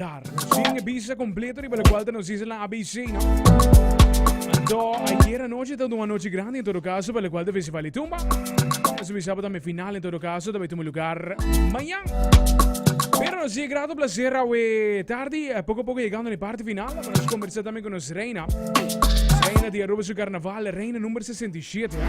Dar. Sin visa completo riba locual ta nos isla ABC, no? Anto, ayer anochi ta un anochi grandi en todo caso, pa locual ta Festival di Tumba. Nos bisa pa tambe final en todo caso, ta bay tuma lugar mañan. Pero nos di grato placer awe tardi, eh, poco a poco llegando na e parte final, pa nos conversa tambe con nos reina. Reina di Aruba su carnaval, reina number 67. Eh?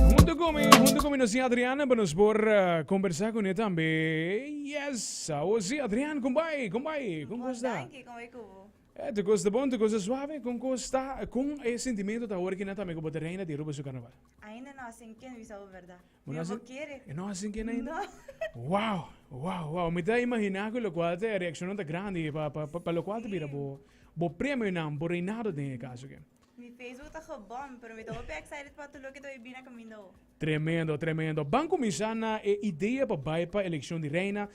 Junto con mi, junto con mi nos Adriana, pa nos por eh, conversa con e tambe. Yes! Awo si, Adrian, kon bai? Kon bai? Kon kos ta? Danki, kon bai ku bo? Eh, tur kos ta bon, tur kos ta suave. Kon kos ta? Kon e sentimento ta awor ki nan ta amigo bo ta reina di Aruba su carnaval? Ainda no hacen ken bisa bo berdad. Bo no Mi bo hacen- kere. E no hacen ken ainda? No. Wow, wow, wow. Mi ta imagina ku lokual ta e reakshonnan ta grandi pa, pa, pa, pa lokual ta bira bo, bo premionan, bo reinado den e kaso ke. Mi Facebook ta gebom, pero mi ta hopi excited pa tur loke ta bay bini na caminda ho. Tremendo, tremendo. Ban cuminsa na e idea pa bay pa eleccion di Reina.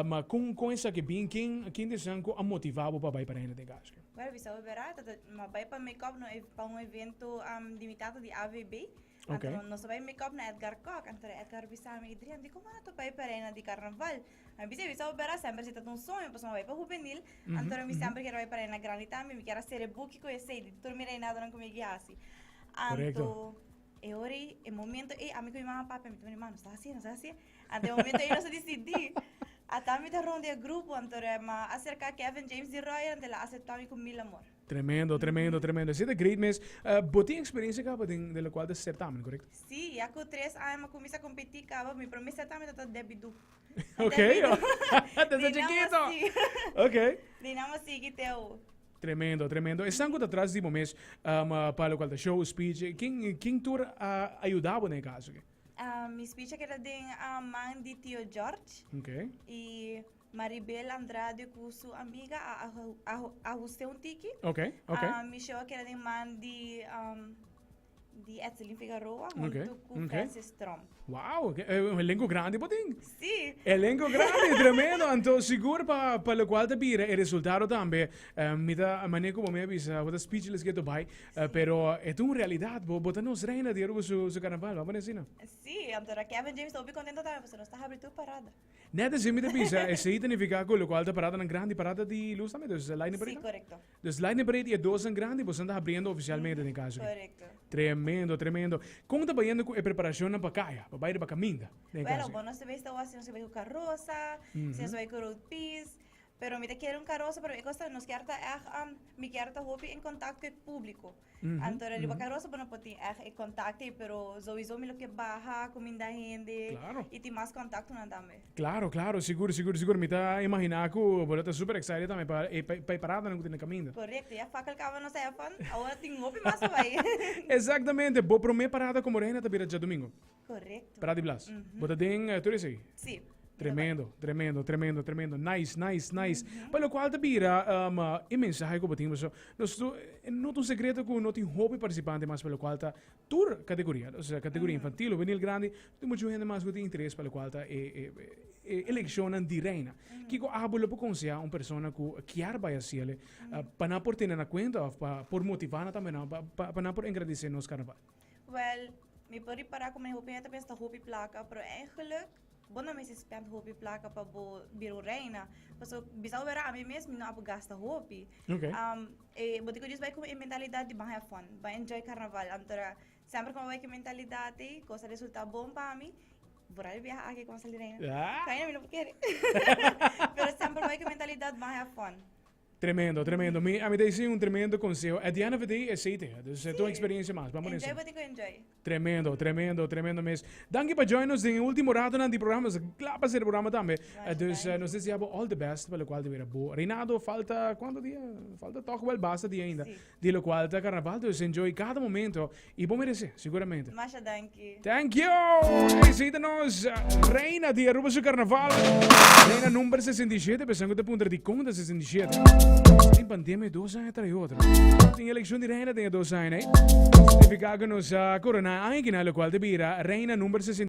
Ma con con esaki bin? Ken ken di esnan cu a motiva bo pa bay pa Reina den caso? Bueno, bisa bo bera, ta ta m'a bay pa make up no pa un evento di mi tata di AVB. Ok. Anto nos a bay make up na Edgar Kock. Anto Edgar bisa mi, Adrian, di como no ta bay pa Reina di Carnaval? Mi bisa, bisa bo bera, semper si ta un soño, pasobra mi a bay pa Juvenil. Anto mi semper kier a bay pa Reina Grandi tambe. Mi kier a sere buki cu esey di tur mi reinadonan cu mi a haci. Anto e ora ey, e momento ey, ami cu mi mama papia, mi ta mira, mama, nos ta haci, nos ta haci. Anto e momento ey nos a dicidi. Ata mi ta rond e grupo, anto mi a acerca Kevin James di Royal, anto el a acepta mi cu mil amor. Tremendo, tremendo, tremendo. Esey ta great mes. Bo tin experiencia caba den den locual ta certamen, correcto? Sí, ya cu tres aña mi a cuminsa competi caba, mi prome certamen ta ta Debbie Doo. Ok. Desde chiquito. Ok. Di nan a sigui te awo. Tremendo, tremendo. Esnan cu ta tras di bo mes pa locual ta show, speech, ken, ken tur a ayuda bo den e caso aki? Mi speech a keda den man di Tio George. Ok. Y Maribel Andrade cu su amiga a ahuste un tiki. Ok, ok. Mi show a keda den man di Di Etzelin Figaroa hunto cu Francis Tromp. Wow, un elenco grandi bo tin. Sí. Elenco grandi, tremendo. Anto sigur pa pa locual ta bira e resultado tambe. Mi ta mane cu bo mi a bisa, bo ta speechless keto bai, pero e ta un realidad. Bo bo ta nos reina di Aruba su su carnaval, bo a pone asina? Sí, anto Kevin James ta hopi contento tambe pasobra nos ta habri tur parada. Net así mi ta bisa, esey ta nifica cu locual ta paradanan grandi, parada di luz tambe, dus lightning parade? Sí, corecto. Dus lightning parade y e dosnan grandi boso ta habriendo oficialmente den caso aki. Corecto. Tremendo, tremendo. Con ta bayendo cu e preparacionnan pa caya, pa bay riba caminda den e Bueno, caso aki? bo nos ta bes ta wak si nos ta bay cu carosa, si nos ta bay cu road piece, pero mi ta kere un carosa, pero e cos ta nos kier ta echt, mi kier ta hopi en contacto cu e publico. Anto riba karosa bo no por tin ègt e kontakto ei, pero souiso mi lo ke baha, kuminda hende i tin mas kontaktonan tambe. Klaro, klaro, sigur, sigur, sigur. Mi ta imaginá ku bo lo ta super excited tambe pa e pa e paradanan ku tin na kaminda. Korekto, ya fakkel kaba nos a hèfan, awor tin hopi mas pa bai. Exactamente, bo promé parada komo reina ta bira djadumingu. Korekto. Parada di Blas. Bo ta den tur esei? Sí. Tremendo, tremendo, tremendo, tremendo. Nice, nice, nice. Pa locual ta bira um, e mensahe cu bo tin, paso nos tu, no ta un secreto cu no tin hopi participante mas pa locual ta tur categoria, o sea, categoria infantil, juvenil, grandi, tin mucho hende mas cu tin interes pa locual ta e, e, e eleccionnan di reina. Kico abo lo por conseha un persona cu kier bay haciele, pa nan por tene na cuenta of pa por motiva nan tambe nan, pa, pa, pa nan por engrandece nos carnaval? Wel, mi por ripara cu mi hopi hende ta pensa ta hopi placa, pero eigenlijk Bo no mester spend hopi placa pa bo bira un reina. Paso bisa bo bera ami mes mi no a por gasta hopi. Okay. Um, e, bo tin cu djis bai cu e mentalidad di ban have fun, ban enjoy carnaval. Anto semper cu mi bai cu e mentalidad ei, cos a resulta bon pa mi. Vooral e biaha aki cu mi a sali reina. Ah. Kaina mi no por kere. Pero semper bai cu e mentalidad ban have fun. Tremendo, tremendo. Mi, a mi ta disi un tremendo conseho. At the end of the day, esey te. Dus e ta un experiencia mas. Bamos Enjoy esey. bo tin cu enjoy. Tremendo, tremendo, tremendo mes. Danki pa join nos den e ultimo ratonan di programa. Nos kla pa hacer e programa tambe. Masha Dus danki. nos desea bo all the best pa locual ta bira bo reinado. Falta cuanto dia? Falta toch wel basta dia ainda. Sí. Di locual ta carnaval. Dus enjoy cada momento. Y bo merece, seguramente. Masha danki. Thank you! Esey ta nos reina di Aruba su carnaval. Reina number 67, pesan cu ta puntra di con ta 67. Tin pandemia dos aña tras otro. Tin eleccion di reina den e dos aña, eh? Significa cu nos a corona aña kina, locual ta bira reina number 67.